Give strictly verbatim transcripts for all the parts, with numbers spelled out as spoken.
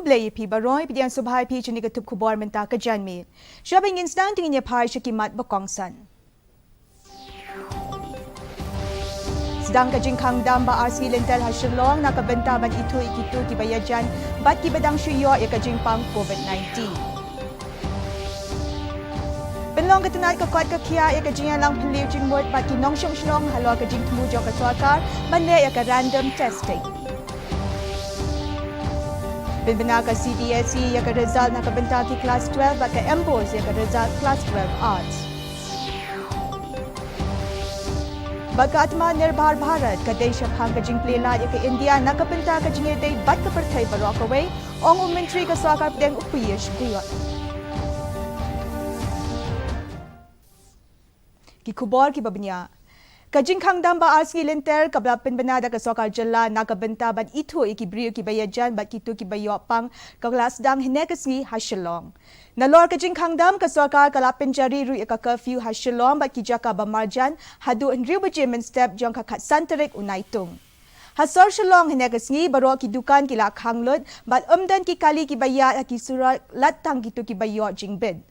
Khublei ïa phi baroh, pdiang sngewbha ïa phi sha kane ka tip khubor mynta ka janmiet. Shuwa ban ngin sdang te ngin ïa phai sha ki mat ba kongsan. Sdang ka jingkhang dam ba ar sngi lynter ha Shillong na ka bynta ban ithuh ïa kito kiba ïajan bad kiba dang shu ïoh ïa ka jingpang COVID nineteen. Pynlong ka tnat ka kot ka khiah ïa ka jingïalang phylliew jingmut bad ki nongshong shnong halor ka jingthmu jong ka sorkar ban leh ïa ka random testing. Pynbna ka C B S E ïa ka result na ka bynta ki klas twelve bad ka MBOSE ïa ka result klas twelve Arts. Bad ka Atmanirbhar Bharat ka dei shaphang ka jingplie lad ïa ka India na ka bynta ka jingïadei bad ka pyrthei baroh kawei, ong u Myntri ka Sorkar Pdeng u Piyush Goyal. Ki khubor kiba bniah. Ka jingkhang dam ba ar sngi lynter kaba la pynbna da ka sorkar jylla na ka bynta ban ithuh ïa ki briew kiba ïajan bad kito kiba ïoh pang ka la sdang hynne ka sngi ha Shillong. Nalor ka jingkhang dam ka sorkar ka la pynjari ruh ïa ka curfew ha Shillong bad ki jaka ba marjan haduh hynriew baje mynstep jong ka khatsan tarik u Naitung. Ha sor Shillong hynne ka sngi baroh ki dukan ki la khang lut bad ym don ki kali kiba ïaid ha ki surok lada tang kito kiba ïoh jingbit.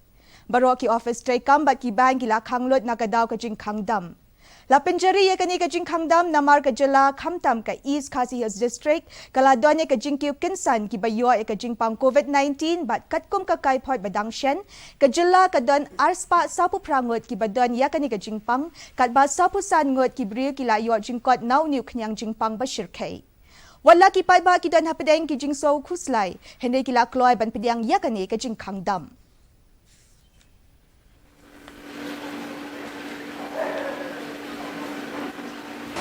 Baroh ki ophis treikam bad ki bank ki la khang lut na ka daw ka jingkhang dam. La pynjari ïa kane ka jingkhang dam namar ka jylla khamtam ka East Khasi Hills District ka la don ïa ka jingkiew kynsan kiba ïoh ïa ka jingpang COVID nineteen bad katkum ka kaiphod ba dang shen, ka jylla ka don arspah sawphew phra ngut kiba don ïa kane ka jingpang, katba sawphew san ngut ki briew ki la ïoh jingkot na une u khñiang jingpang ba shyrkhei. Wat la ki paidbah ki don hapdeng ki jingsngew khuslai, hynrei ki la kloi ban pdiang ïa kane ka jingkhang dam.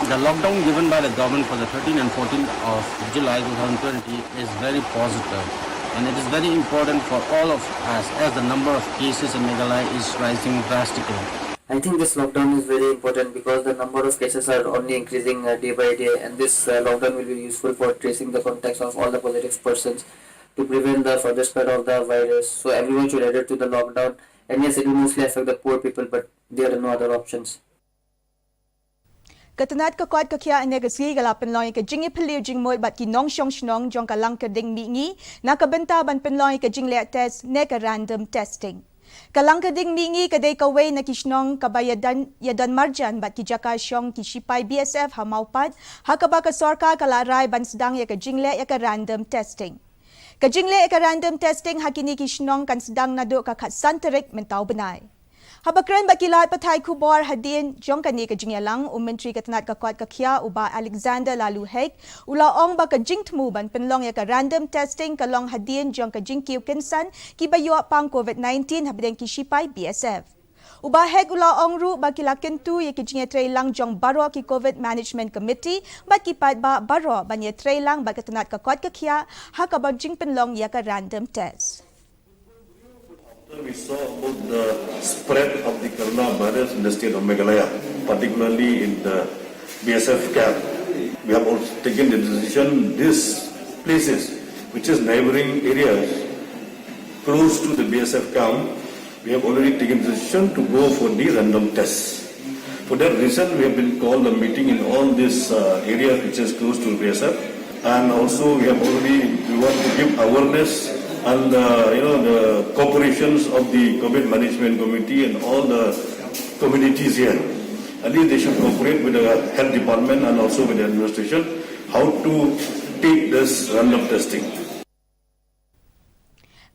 The lockdown given by the government for the thirteenth and fourteenth of July two thousand twenty is very positive, and it is very important for all of us as the number of cases in Meghalaya is rising drastically. I think this lockdown is very important because the number of cases are only increasing, uh, day by day, and this, uh, lockdown will be useful for tracing the contacts of all the positive persons to prevent the further spread of the virus. So everyone should adhere to the lockdown, and yes, it will mostly affect the poor people, but there are no other options. Ka tnat ka kot ka khiah hynne ka sngi ka la pynlong ïa ka jingïaphylliew jingmut bad ki nongshong shnong jong ka Langkyrding Mihngi na ka bynta ban pynlong ïa ka jingleh test ne ka random testing. Ka Langkyrding Mihngi ka dei kawei na ki shnong kaba ïadon, ïadon marjan bad ki jaka shong ki shipai B S F ha Mawpat, ha kaba ka sorkar ka la rai ban sdang ïa ka jingleh ïa ka random testing. Ka jingleh ïa ka random testing ha kine ki shnong kan sdang naduh ka khatsan tarik mynta u bnai. Haba kren bad ki lad pathai khubor hadien jong kane ka jingïalang, u Myntri ka tnat ka kot ka khiah u Bah Alexander Laloo Hek u la ong ba ka jingthmu ban pynlong ïa ka random testing ka long hadien jong ka jingkiew kynsan kiba ïoh pang COVID nineteen hapdeng ki shipai B S F. U Bah Hek u la ong ruh ba ki la kyntu ïa ki jingïatreilang jong baroh ki COVID Management Committee bad ki paidbah baroh ban ïatreilang bad ka tnat ka kot ka khiah ha kaba jingpynlong ïa ka random test. After we saw about the spread of the coronavirus in the state of Meghalaya, particularly in the B S F camp, we have also taken the decision, these places, which is neighboring areas close to the B S F camp, we have already taken decision to go for the random tests. For that reason, we have been called a meeting in all these, uh, areas which is close to B S F, and also we have already, we want to give awareness and, uh, you know, the cooperations of the COVID Management Committee and all the communities here. At least they should cooperate with the health department and also with the administration how to take this random testing.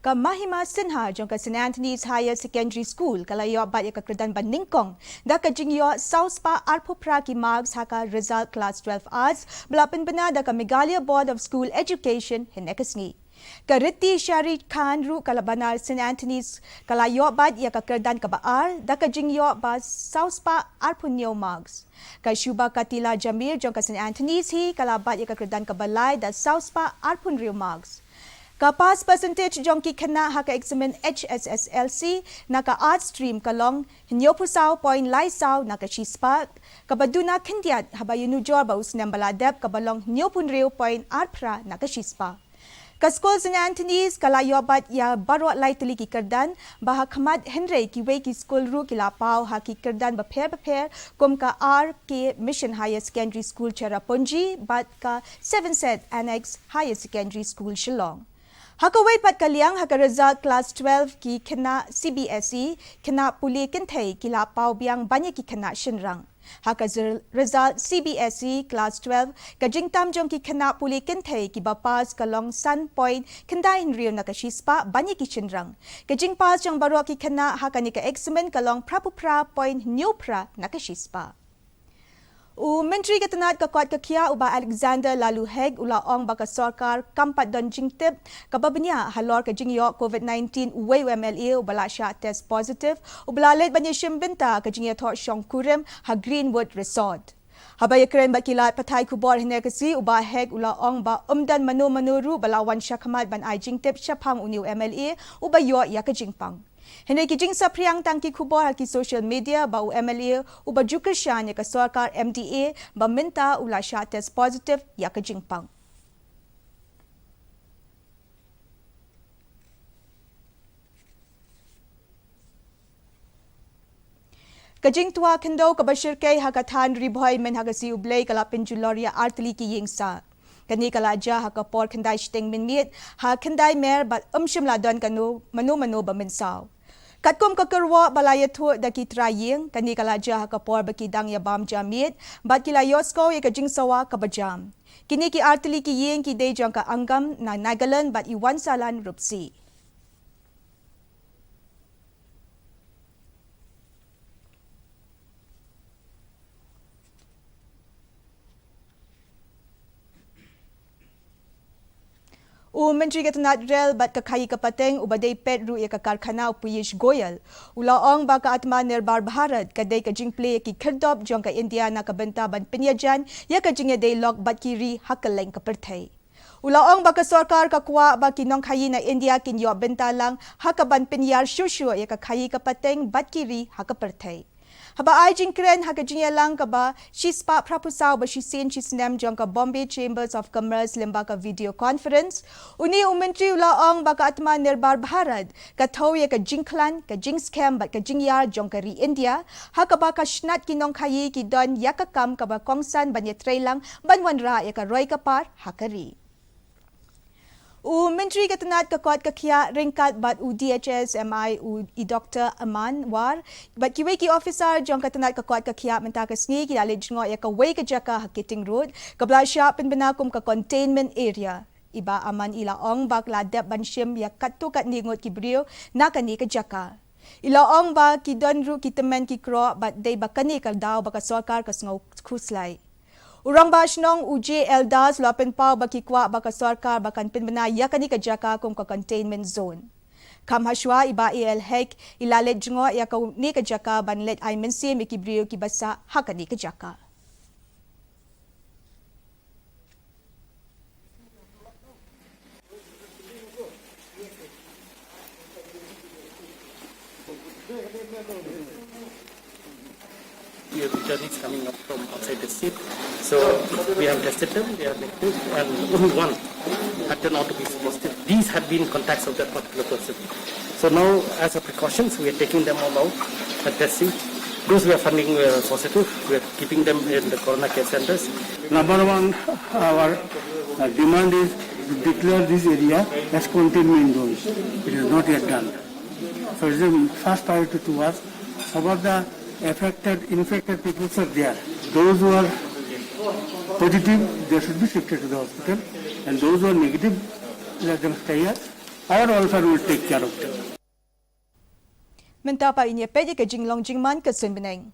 Ka Mahima Sinha jong ka St Anthony's Higher Secondary School ka la ïoh bat ïa ka kyrdan ba nyngkong da ka jingïoh saw spah arphew phra ki marks ha ka result class twelve Arts ba la pynbna da ka Meghalaya Board of School Education hynne ka sngi. Ka Riddhi Shari Khan ruh ka la bynta St Anthony's ka la ïoh bat ïa ka kyrdan kaba ar da ka jingïoh ba saw spah arphew hynñiew marks. Ka Shubha Katila Jamir jong ka St Anthony's hi ka la bat ïa ka kyrdan kaba lai da saw spah arphew hynriew marks. Ka pass percentage jong ki khynnah ha ka eksamin H S S L C na ka Arts stream ka long hynñiewphew saw point lai saw na ka shispah, kaba duna khyndiat haba ïanujor bad u snem ba la dep kaba long hynñiewphew hynriew point ar phra na ka shispah. Ka skul St Anthony's ka la ïoh bat ïa baroh lai tylli ki kyrdan ba ha khmat, hynrei kiwei ki skul ruh ki la paw ha ki kyrdan bapher bapher kum ka R K Mission Higher Secondary School Cherrapunji bad ka Seven Set Annex Higher Secondary School Shillong. Ha kawei pat ka liang, ha ka result class twelve ki khynnah C B S E, khynnah pule kynthei ki la paw biang ban ïa ki khynnah shynrang. Ha ka zir-, result C B S E class twelve, ka jingtam jong ki khynnah pule kynthei kiba pass ka long san point khyndai hynriew na ka shispah ban ïa ki shynrang. Ka jingpass jong baroh ki khynnah ha kane ka eksamin ka long phra phew phra point hynñiew phra na ka shispah. U Myntri ka tnat ka koit ka khiah, u Bah Alexander Laloo Hek, u la ong ba ka sorkar kam pat don jingtip kaba bniah halor ka jingïoh covid nineteen uwei u M L A uba la shah test positive, uba la leit ban ïashim bynta ka jingïathoh shongkurim ha Greenwood Resort. Haba ïakren bad ki lad pathai khubor hynne ka sngi, u Bah Hek u la ong ba ym don mano mano ruh ba la wan shakhmat ban ai jingtip shaphang une u M L A uba ïoh ïa ka jingpang. Hynrei ki jingsaphriang tang ki khubor ha ki social media ba u M L A uba ju kyrshan ïa ka sorkar M D A ba mynta u la shah test positive ïa ka jingpang. Ka jingtwa khyndew kaba shyrkhei ha ka thaiñ Ri Bhoi mynha ka sngi U Blei ka la pynjulor ïa artylli ki ïing sah. Kane ka la jia ha ka por khyndai shiteng mynmiet ha Khyndaimere bad ym shym la don kano mano mano ba mynsaw. Katkum ka kyrwoh ba la ïathuh da ki trai ïing, kane ka la jia ha ka por ba ki dang ïa bam ja miet bad ki la ïohsngew ïa ka jingsawa kaba jam. Kine ki artylli ki ïing ki dei jong ka Angam na Nagaland bad i Wansalan Rupsi. U Myntri ka tnat rel bad ka khaïi ka pateng uba dei peit ruh ïa ka karkhana, u Piyush Goyal, u la ong ba ka Atmanirbhar Bharat ka dei ka jingplie ïa ki khyrdop jong ka India na ka bynta ban pynïajan ïa ka jingïadei lok bad ki ri ha kylleng ka pyrthei. U la ong ba ka sorkar ka kwah ba ki nongkhaïi na India kin ïoh bynta lang ha kaban pynïar shuh shuh ïa ka khaïi ka pateng bad ki ri ha ka pyrthei. Haba ai jingkren ha ka jingïalang kaba shispah phra phew saw ba shisien shisnem jong ka Bombay Chambers of Commerce lyngba ka video conference, une u Myntri u la ong ba ka Atmanirbhar Bharat ka thew ïa ka jingkhlaiñ, ka jingskhem bad ka jingïar jong ka ri India, ha kaba ka shnat ki nongkhaïi ki don ïa ka kam kaba kongsan ban ïatreilang ban wanrah ïa ka roi ka par ha ka ri. U Myntri ka tnat ka koit ka khiah ryngkat bad u D H S M I, u i Doctor Aman War bad kiwei ki officer jong ka tnat ka koit ka khiah mynta ka sngi ki la leit jngoh ïa kawei ka jaka ha Keating Road kaba la shah pynbna kum ka containment area. I Bah Aman i la ong ba ka la dep ban shim ïa katto katne ngut ki briew na kane ka jaka. I la ong ba ki don ruh ki tymmen ki kro bad dei ba kane ka daw ba ka sorkar ka sngew khuslai. U Rangbah Shnong u J L Das u la pynpaw ba ki kwah ba ka sorkar ba kan pynbna ïa kane ka jaka kum ka containment zone. Kham hashwa i Bah A L Hek i la leit jngoh ïa kane ka jaka ban leit ai mynsiem ïa ki briew kiba sah ha kane ka jaka. Here the journey is coming up from outside the state. So we have tested them, they are negative, and only one had turned out to be positive. These had been contacts of that particular person. So now, as a precautions, we are taking them all out and testing. Those we are finding uh, positive, we are keeping them in the corona care centers. Number one, our uh, demand is to declare this area as containment zone. It is not yet done. So it is a first priority to us. Some of the affected, infected people are there. Those who are positive, they should be shifted to the hospital. And those who are negative, let them stay here. Our welfare will take care of them. Mynta pat ngin ïa peit ïa ka jinglong jingman ka suiñ bneng.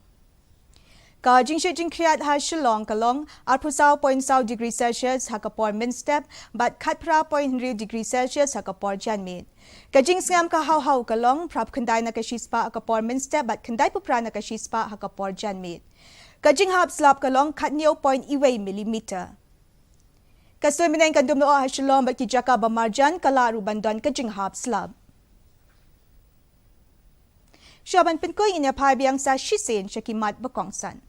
Ka jingshit jingkhriat ha Shillong ka long arphew saw point saw degree Celsius ha ka por mynstep bad khatphra point hynriew degree Celsius ha ka por janmiet. Ka jingsngem ka haw haw ka long phra phew khyndai na ka shispah ha ka por mynstep bad khyndai phew phra na ka shispah ha ka por janmiet. Ka jinghap slap ka long khathynñiew point wei millimeter. Ka suiñ bneng kan dum noh ha Shillong bad ki jaka ba marjan, ka lah ruh ban don ka jinghap slap. Shuwa ban pynkut ngin ïa phai biang sa shisien sha ki mat ba kongsan.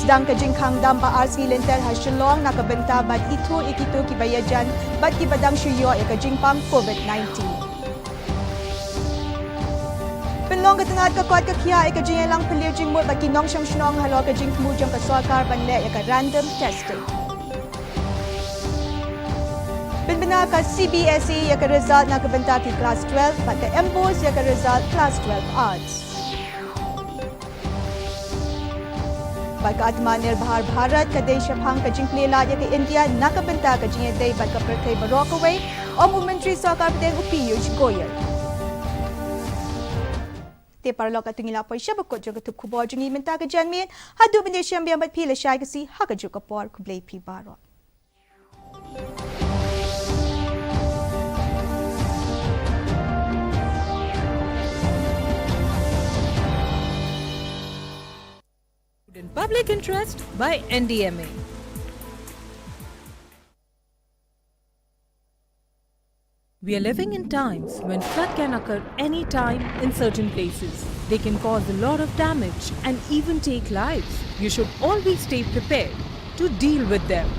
Sdang ka jingkhang dam ba ar sngi lynter ha Shillong na ka bynta ban ithuh ïa kito kiba ïajan bad kiba dang shu ïoh ïa ka jingpang covid nineteen. Pynlong ka tnat ka koit ka khiah ïa ka jingïalang pynleit jingmut bad ki nongshong shnong halor ka jingthmu jong ka sorkar ban leh ïa ka random testing. Pynbna ka C B S E ïa ka result na ka bynta ki klas twelve bad ka MBOSE ïa ka result klas twelve Arts. Bad ka Atmanirbhar Bharat ka dei shaphang ka jingplie lad ïa ka India na ka bynta ka jingïadei bad ka pyrthei baroh kawei, ong u Myntri Sorkar Pdeng u Piyush Goyal. Te paralok, katto ngi la poi sha ba kut jong ka thup khubor jong ngi mynta ka janmiet. Haduh ban ïashem biang bad phi lashai ka sngi ha kajuh ka por, khublei phi baroh. In public interest by N D M A. We are living in times when flood can occur anytime in certain places. They can cause a lot of damage and even take lives. You should always stay prepared to deal with them.